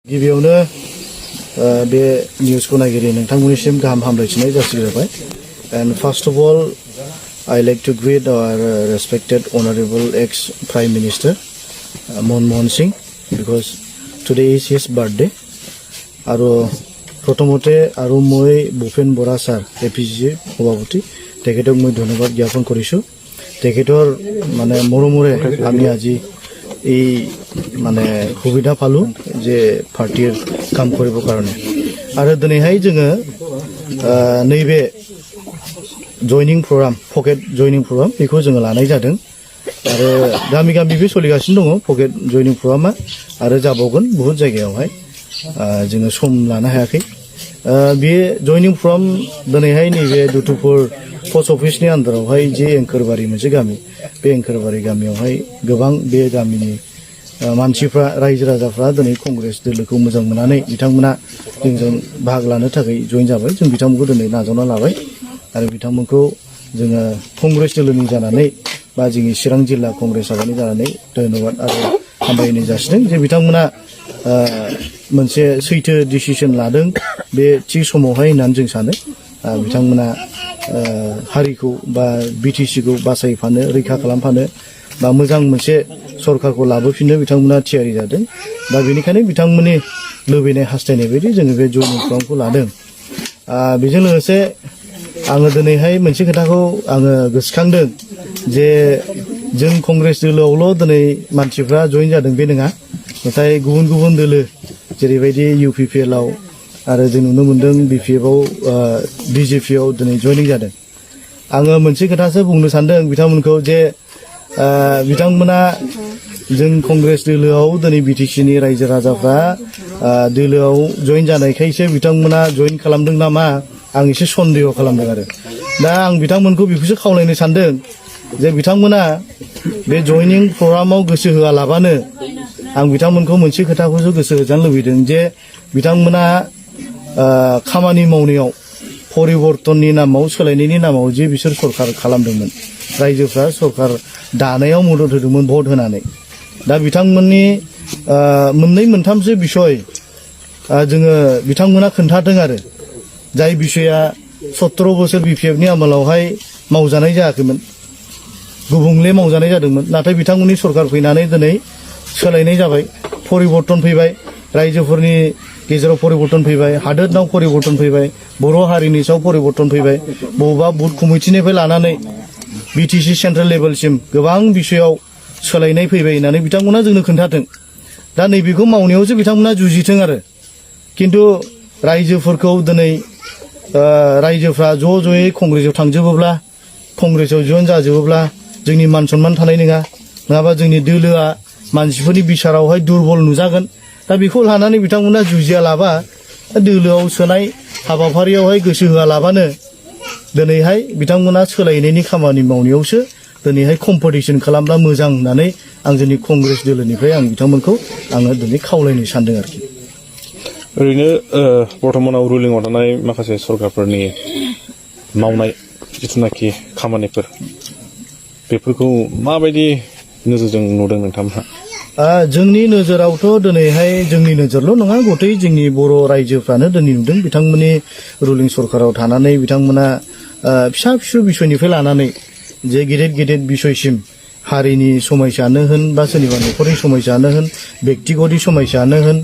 गिबियावनो बे निउसखौ नागिरै नोंथांमोननिसिम गाहाम हामलायथिनाय जासिग्रोबाय। And first of all, I like to greet our respected honorable ex-Prime Minister Manmohan Singh because today is his birthday. আৰু প্ৰথমতে আৰু মই ভূপেন বৰা ছাৰ APC সভাপতি তেখেতক মই ধন্যবাদ জ্ঞাপন কৰিছোঁ। তেখেতৰ মানে মৰমৰে আমি আজি এই মানে সুবিধা পালো যে পাৰ্টিৰ কাম কৰিবৰ কাৰণে। আৰু দিনैहाय जोङो नैबे जयनिं प्रग्राम पकेट जयनिं प्रग्राम बेखौ जोङो लानाय जादों आरो गामि गामि बे सोलिगासिनो दङ पकेट जयनिं प्रग्रामा आरो जाबावगोन बहुत जायगायावहाय जोङो सम लानो हायाखै। बे जयनिं प्रग्राम दिनैहाय नैबे दुथुपुर पस्ट अफिसनि आन्दारावहाय जे एंखोरबारि मोनसे गामि बे एंखोरबारि गामियावहाय गोबां बे गामिनि मानसिफ्रा रायजो राजाफ्रा दिनै कंग्रेस दोलोखौ मोजां मोननानै बिथांमोना जोंजों बाहागो लानो थाखाय जइन जाबाय। जों बिथांमोनखौ दिनै नाजावना लाबाय आरो बिथांमोनखौ जोङो कंग्रेस दोलोनि जानानै बा जोंनि चिरां जिल्ला कंग्रेस सभानि जानानै धन्यबाद आरो हामबायनाय जासिदों जे बिथांमोना मोनसे सैथो डिसिसन लादों बे थि समावहाय होननानै जों सानो। बिथांमोना हारिखौ बा बिटिसिखौ बासायफानो रैखा खालामफानो बा मोजां मोनसे सरकारखौ लाबोफिननो बिथांमोना थियारि जादों। दा बेनिखायनो बिथांमोननि लुबैनाय हास्थायनाय बायदि जोङो बे जयनिं प्रग्रामखौ लादों। बेजों लोगोसे आङो दिनैहाय मोनसे खोथाखौ आङो गोसोखांदों जे जों कंग्रेस दोलोआवल' दिनै मानसिफ्रा जइन जादों बे नङा, नाथाय गुबुन गुबुन दोलो जेरैबायदि UPPL आव आरो जों नुनो मोन्दों BPF आव BJP आव दिनै जयनिं जादों। आङो मोनसे खोथासो बुंनो सानदों बिथांमोनखौ जे बिथांमोना जों कंग्रेस दोलोआव दिनै BTCनि रायजो राजाफ्रा दोलोआव जइन जानायखायसो बिथांमोना जइन खालामदों नामा आं एसे सन्देह खालामदों आरो दा आं बिथांमोनखौ बेखौसो खावलायनो सानदों जे बिथांमोना बे जयनिं प्रग्रामाव गोसो होआलाबानो आं बिथांमोनखौ मोनसे खोथाखौसो गोसो होजानो लुबैदों जे बिथांमोना खामानि मावनायाव परिबर्तननि नामाव सोलायनायनि नामाव जे बिसोर सरकार खालामदोंमोन रायजोफ्रा सरकार दानायाव मदद होदोंमोन भट होनानै। दा बिथांमोननि मोननै मोनथामसो बिसय जोङो बिथांमोना खोन्थादों आरो जाय बिसया 17 बोसोर BPFनि आमोलावहाय मावजानाय जायाखैमोन, गुबुंले मावजानाय जादोंमोन। नाथाय बिथांमोननि सरकार फैनानै दिनै सोलायनाय जाबाय, परिबर्तन फैबाय, रायजोफोरनि गेजेराव परिबर्तन फैबाय, हादोरनाव परिबर्तन फैबाय, बर' हारिनि सायाव परिबर्तन फैबाय, बबेबा बुथ कमिटिनिफ्राय लानानै BTC सेन्ट्रेल लेभेलसिम गोबां बिसयाव सोलायनाय फैबाय होननानै बिथांमोना जोंनो खोन्थादों। दा नैबेखौ मावनायावसो बिथांमोना जुजिथों आरो खिन्थु रायजोफोरखौ दिनै रायजोफ्रा ज' ज'यै कंग्रेसआव थांजोबोब्ला कंग्रेसआव जइन जाजोबोब्ला जोंनि मान सन्मान थानाय नङा, नङाबा जोंनि दोलोआ मानसिफोरनि बिसारावहाय दुरबल नुजागोन। दा बेखौ लानानै बिथांमोना जुजियालाबा दोलोआव सोनाय हाबाफारियावहाय गोसो होआलाबानो दिनैहाय बिथांमोना सोलायनायनि खामानि मावनायावसो दिनैहाय कम्पिटिसन खालामब्ला मोजां होननानै आं जोंनि कंग्रेस दोलोनिफ्राय आं बिथांमोनखौ आङो दिनै खावलायनो सानदों आरोखि। ओरैनो बर्तमानाव रुलिंआव थानाय माखासे सरकारफोरनि मावनाय जिथुनाखि खामानिफोर बेफोरखौ माबायदि नोजोरजों नुदों नोंथांमोनहा? जोंनि नोजोरावथ' दिनैहाय जोंनि नोजोरल' नङा गथै जोंनि बर' रायजोफ्रानो दिनै नुदों बिथांमोननि रुलिं सरकाराव थानानै बिथांमोना फिसा फिसौ बिसयनिफ्राय लानानै जे गेदेर गेदेर बिसयसिम हारिनि समयसायानो होन बा सोरनिबा न'खरनि समयसायानो होन बेक्तिगतनि समयसायानो होन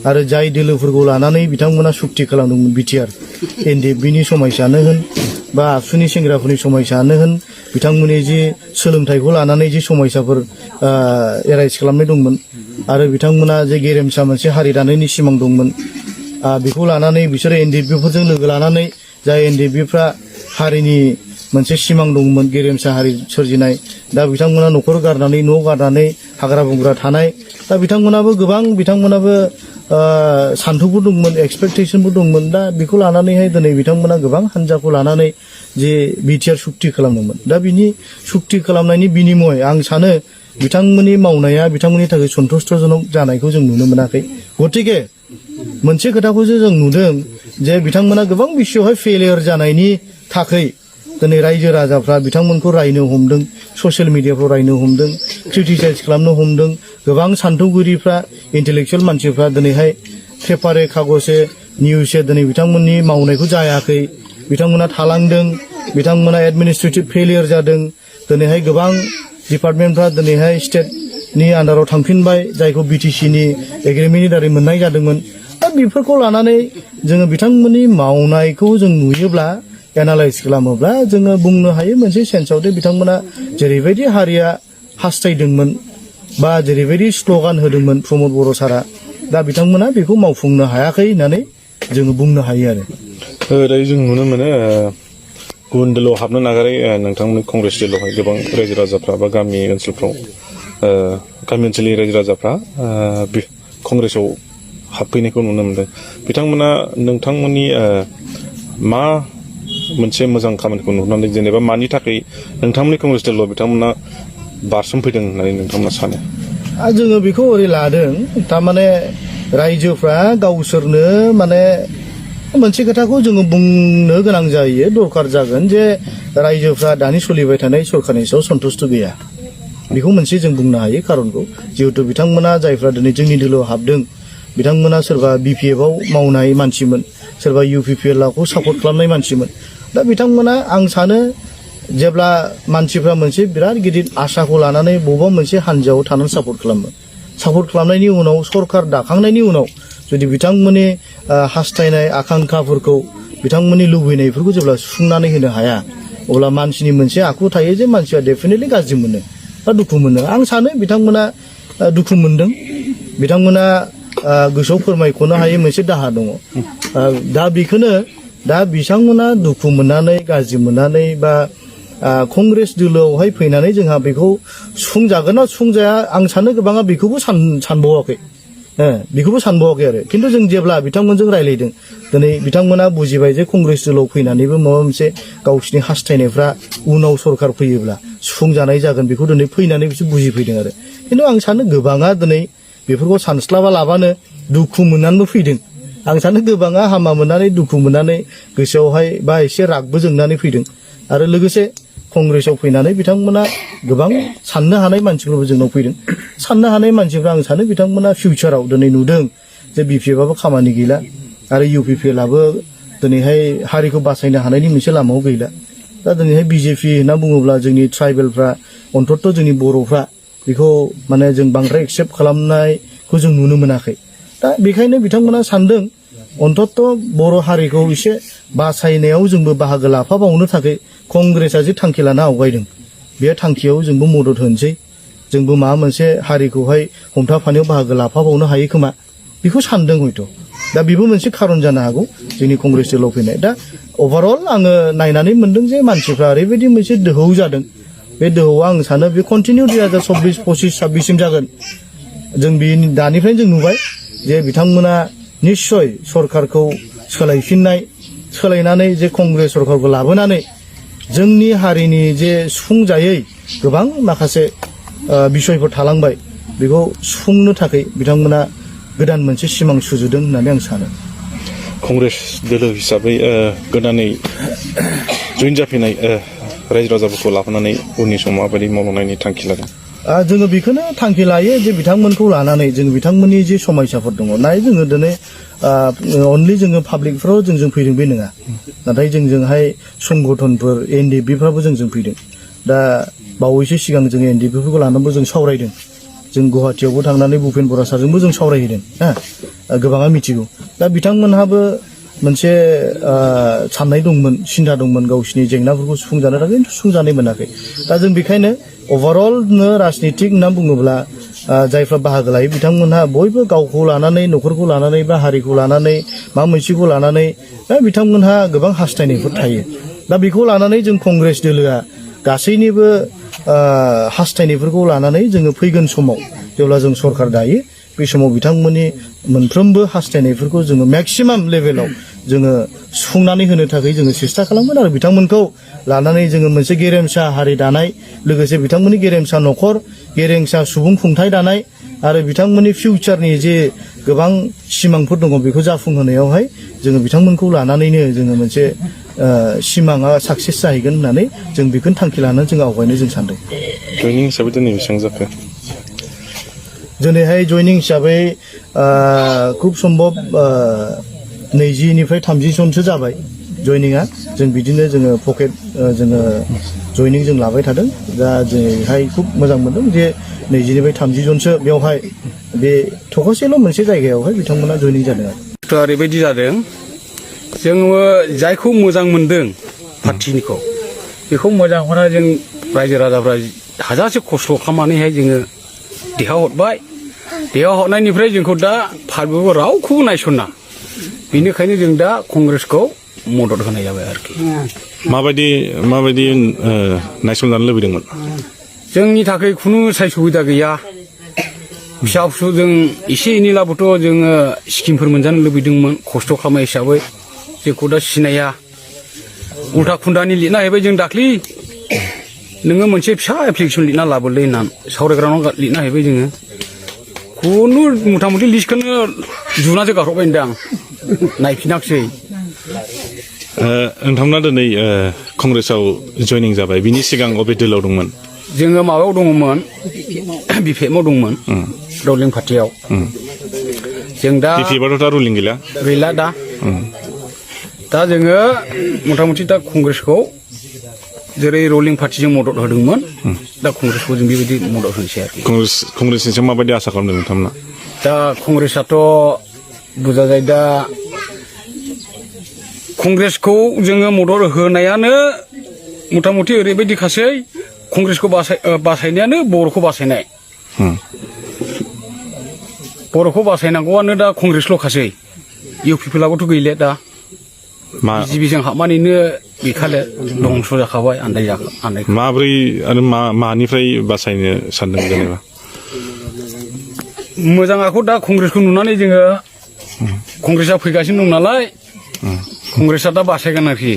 आरो जाय दोलोफोरखौ लानानै बिथांमोना सुक्ति खालामदोंमोन BTR NDFBनि समयसायानो होन बा आबसुनि सेंग्राफोरनि समयसायानो होन बिथांमोननि जे सोलोंथाइखौ लानानै जे समयसाफोर एराइज खालामनाय दंमोन आरो बिथांमोना जे गेरेमसा मोनसे हारि दानायनि सिमां दंमोन बेखौ लानानै बिसोरो NDFBफोरजों लोगो लानानै जाय NDFBफ्रा हारिनि मोनसे सिमां दंमोन गेरेमसा हारि सोरजिनाय। दा बिथांमोना न'खर गारनानै न' गारनानै हाग्रा बंग्रा थानाय दा बिथांमोनाबो गोबां सान्थौबो दंमोन, एक्सपेक्टेसनबो दंमोन। दा बेखौ लानानैहाय दिनै बिथांमोना गोबां हान्जाखौ लानानै जे BTR सुक्ति खालामदोंमोन। दा बिनि सुक्ति खालामनायनि बिनिमय आं सानो बिथांमोननि मावनाया बिथांमोननि थाखाय सन्तुष्टजनक जानायखौ जों नुनो मोनाखै। गतिके मोनसे खोथाखौसो जों नुदों जे बिथांमोना गोबां बिसयावहाय फेलियर जानायनि थाखाय दिनै रायजो राजाफ्रा बिथांमोनखौ रायनो हमदों, ससियेल मिडियाफ्राव रायनो हमदों, क्रिटिसाइज खालामनो हमदों। गोबां सान्थौगिरिफ्रा इन्टेलेक्सुवेल मानसिफ्रा दिनैहाय पेपारे कागजे निउसे दिनै बिथांमोननि मावनायखौ जायाखै बिथांमोना थालांदों बिथांमोना एडमिनिस्ट्रेटिभ फेलियर जादों दिनैहाय गोबां डिपार्टमेन्टफ्रा दिनैहाय स्टेटनि आन्डाराव थांफिनबाय जायखौ बिटिसिनि एग्रिमेन्टनि दारै मोननाय जादोंमोन दा बेफोरखौ लानानै जोङो बिथांमोननि मावनायखौ जों नुयोब्ला एनालाइज खालामोब्ला जोङो बुंनो हायो मोनसे सेन्सआव दे बिथांमोना जेरैबायदि हारिया हास्थायदोंमोन बा जेरैबायदि स्ल'गान होदोंमोन प्रमद बर' सारा दा बिथांमोना बेखौ मावफुंनो हायाखै होननानै जोङो बुंनो हायो आरो दायो जों नुनो मोनो गुबुन दोलोआव हाबनो नागारै नोंथांमोननि कंग्रेस दोलोआवहाय गोबां रायजो राजाफ्रा बा गामि ओनसोलफ्राव गामि ओनसोलनि रायजो राजाफ्रा कंग्रेसआव हाबफैनायखौ नुनो मोनदों बिथांमोना नोंथांमोननि मा मोनसे मोजां खामानिखौ नुनानै जेनेबा मानि थाखाय नोंथांमोननि कंग्रेस दोलोआव बिथांमोना बारसोमफैदों होननानै नोंथांमोना सानो जोङो बेखौ ओरै लादों थारमाने रायजोफ्रा गावसोरनो माने मोनसे खोथाखौ जोङो बुंनो गोनां जायो दरखार जागोन जे रायजोफ्रा दानि सोलिबाय थानाय सरकारनि सायाव सन्तुष्ट गैया बेखौ मोनसे जों बुंनो हायो खारनखौ जिहेतु बिथांमोना जायफ्रा दिनै जोंनि दोलोआव हाबदों बिथांमोना सोरबा बिपिएफआव मावनाय मानसिमोन सोरबा इउपिपिएलखौ सापर्ट खालामनाय मानसिमोन दा बिथांमोना आं सानो जेब्ला मानसिफ्रा मोनसे बिराद गिदिर आसाखौ लानानै बबेबा मोनसे हानजायाव थानानै सापर्ट खालामो सापर्ट खालामनायनि उनाव सरकार दाखांनायनि उनाव जुदि बिथांमोननि हास्थायनाय आकांक्षाफोरखौ बिथांमोननि लुबैनायफोरखौ जेब्ला सुफुंनानै होनो हाया अब्ला मानसिनि मोनसे आखु थायो जे मानसिया डेफिनेटलि गाज्रि मोनो बा दुखु मोनो आं सानो बिथांमोना दुखु मोनदों बिथांमोना गोसोआव फोरमायख'नो हायै मोनसे दाहा दङ दा बेखौनो दा बिथांमोना दुखु मोननानै गाज्रि मोननानै बा कंग्रेस दोलोआवहाय फैनानै जोंहा बेखौ सुफुंजागोन ना सुफुंजाया आं सानो गोबाङा बेखौबो सानबावाखै बेखौबो सानबावाखै आरो खिन्थु जों जेब्ला बिथांमोनजों रायलायदों दिनै बिथांमोना बुजिबाय जे कंग्रेस दोलोआव फैनानैबो माबा मोनसे गावसिनि हास्थायनायफ्रा उनाव सरकार फैयोब्ला सुफुंजानाय जागोन बेखौ दिनै फैनानै बिसोर बुजिफैदों आरो खिन्थु आं सानो गोबाङा दिनै बेफोरखौ सानस्लाबा लाबानो दुखु मोननानैबो फैदों आं सानो गोबाङा हामा मोननानै दुखु मोननानै गोसोआवहाय बा एसे रागबो जोंनानै फैदों आरो लोगोसे कंग्रेसआव फैनानै बिथांमोना गोबां साननो हानाय मानसिफोरबो जोंनाव फैदों साननो हानाय मानसिफ्रा आं सानो बिथांमोना फिउचाराव दिनै नुदों जे बिपिएफआबो खामानि गैला आरो इउपिपिएलआबो दिनैहाय हारिखौ बासायनो हानायनि मोनसे लामायाव गैला दा दिनैहाय बिजेपि होनना बुङोब्ला जोंनि ट्राइबेलफ्रा अन्तत' जोंनि बर'फ्रा बेखौ माने जों बांद्राय एक्सेप्ट खालामनायखौ जों नुनो मोनाखै दा बेखायनो बिथांमोना सानदों अन्तत' बर' हारिखौ एसे बासायनायाव जोंबो बाहागो लाफाबावनो थाखाय कंग्रेसआ जे थांखि लाना आवगायदों बे थांखियाव जोंबो मदद होनोसै जोंबो माबा मोनसे हारिखौहाय हमथाफानायाव बाहागो लाफाबावनो हायो खोमा बेखौ सानदों हयथ' दा बेबो मोनसे खारन जानो हागौ जोंनि कंग्रेस दोलोआव फैनाय दा अभारअल आङो नायनानै मोनदों जे मानसिफ्रा ओरैबायदि मोनसे दोहौ जादों बे दोहौआ आं सानो बे कन्टिनिउ 2024, 25, 26सिम जागोन जों दानिफ्रायनो जों नुबाय जे बिथांमोना निस्सय सरकारखौ सोलायनानै जे कंग्रेस सरकारखौ लाबोनानै जोंनि हारिनि जे सुफुंजायै गोबां माखासे बिसयफोर थालांबाय बेखौ सुफुंनो थाखाय बिथांमोना गोदान मोनसे सिमां सुजुदों होननानै आं सानो कंग्रेस दोलो हिसाबै गोदानै जइन जाफैनाय रायजो राजाफोरखौ लाफानानै उननि समाव माबायदि मावलांनायनि थांखि लादों जोङो बेखौनो थांखि लायो जे बिथांमोनखौ लानानै जों बिथांमोननि जे समयसाफोर दङ नाय जोङो दिनै अनलि जोङो पाब्लिकफ्राव जों फैदों बे नङा नाथाय जोंजोंहाय संगठनफोर एनडिएफबिफ्राबो जों फैदों दा बावैसो सिगां जों एनडिएफबिफोरखौ लानानैबो जों सावरायदों जों गुवाहाटियावबो थांनानै भुपेन बर' सारजोंबो जों सावरायहैदों गोबाङा मिथिगौ दा बिथांमोनहाबो मोनसे साननाय दंमोन सिन्था दंमोन गावसिनि जेंनाफोरखौ सुफुंजानो थाखाय सुफुंजानाय मोनाखै दा जों बेखायनो अभारअलनो राजनितिक होनना बुङोब्ला जायफ्रा बाहागो लायो बिथांमोनहा बयबो गावखौ लानानै न'खरखौ लानानै बा हारिखौ लानानै माबा मोनसेखौ लानानै बिथांमोनहा गोबां हास्थायनायफोर थायो दा बेखौ लानानै जों कंग्रेस दोलोआ गासैनिबो हास्थायनायफोरखौ लानानै जोङो फैगोन समाव जेब्ला जों सरकार दायो बे समाव बिथांमोननि मोनफ्रोमबो हास्थायनायफोरखौ जोङो मेक्सिमाम लेभेलाव जोङो सुफुंनानै होनो थाखाय जोङो सेस्था खालामगोन आरो बिथांमोनखौ लानानै जोङो मोनसे गेरेमसा हारि दानाय लोगोसे बिथांमोननि गेरेमसा न'खर गेरेमसा सुबुं खुंथाय दानाय आरो बिथांमोननि फिउचारनि जे गोबां सिमांफोर दङ बेखौ जाफुंहोनायावहाय जोङो बिथांमोनखौ लानानैनो जोङो मोनसे सिमाङा साक्सेस जाहैगोन होननानै जों बेखौनो थांखि लानानै जों आवगायनो जों सानदों जयनिं हिसाबै दिनै बेसेबां जाखो दिनैहाय जयनिं हिसाबै खुब सम्भब 20निफ्राय 30 जनसो जाबाय जयनिंआ जों बिदिनो जोङो पकेट जोङो जयनिं जों लाबाय थादों दा जोंहाय खुब मोजां मोनदों जे 20निफ्राय 30 जनसो बेवहाय बे थखसेल' मोनसे जायगायावहाय बिथांमोना जयनिं जादों आरो ओरैबायदि जादों जोङो जायखौ मोजां मोनदों पार्टिनिखौ बेखौ मोजां मोना जों रायजो राजाफ्रा हाजासे खस्थ' खालामनानैहाय जोङो देहा हरबाय देहा हरनायनिफ्राय जोंखौ दा पार्टिबो रावखौबो नायसना बेनिखायनो जों दा कंग्रेसखौ मदद होनाय जाबाय आरोखि माबायदि नायसनजानो लुबैदोंमोन जोंनि थाखाय खुनु साय सुबिदा गैया फिसा फिसौ जों एसे एनै लाबोथ' जोङो स्किमफोर मोनजानो लुबैदोंमोन खस्थ' खालामनाय हिसाबै जोंखौ दा सिनाया उल्था खुन्दानि लिरना हैबाय जों दाख्लि नोङो मोनसे फिसा एप्लिकेसन लिरना लाबोलै होननानै सावरायग्रानाव लिरना हैबाय जोङो खुनु मथा मथि लिस्टखौनो जुनासो गारहरबाय होनदां नायफिनाखिसै नोंथांमोना दिनै कंग्रेसआव जयनिं जाबाय बिनि सिगां अबे दोलोआव दंमोन जोङो माबायाव दङमोन बिपिएफआव दंमोन रुलिं पार्टियाव जों दा बिपिएफआथ' दा रुलिं गैला दा जोङो मथा मथि दा कंग्रेसखौ जेरै रुलिं पार्टिजों मदद होदोंमोन दा कंग्रेसखौ जों बेबायदि मदद होनोसै आरोखि कंग्रेसनि सायाव माबायदि आसा खालामदों नोंथांमोना दा कंग्रेसआथ' बुरजा जायो दा कंग्रेसखौ जोङो मदद होनायानो मथा मथि ओरैबायदिखासै कंग्रेसखौ बासायनायानो बर'खौ बासायनाय बर'खौ बासायनांगौआनो दा कंग्रेसल'खासै इउ पि पि एलआबोथ' गैले दा बिजेपिजों हाबनानैनो गैखाले दंस' जाखाबाय आन्दाय माब्रै आरो मानिफ्राय बासायनो सानदों जेनेबा मोजाङाखौ दा कंग्रेसखौ नुनानै जोङो कंग्रेसआ फैगासिनो दं नालाय कंग्रेसआ दा बासायगोन आरोखि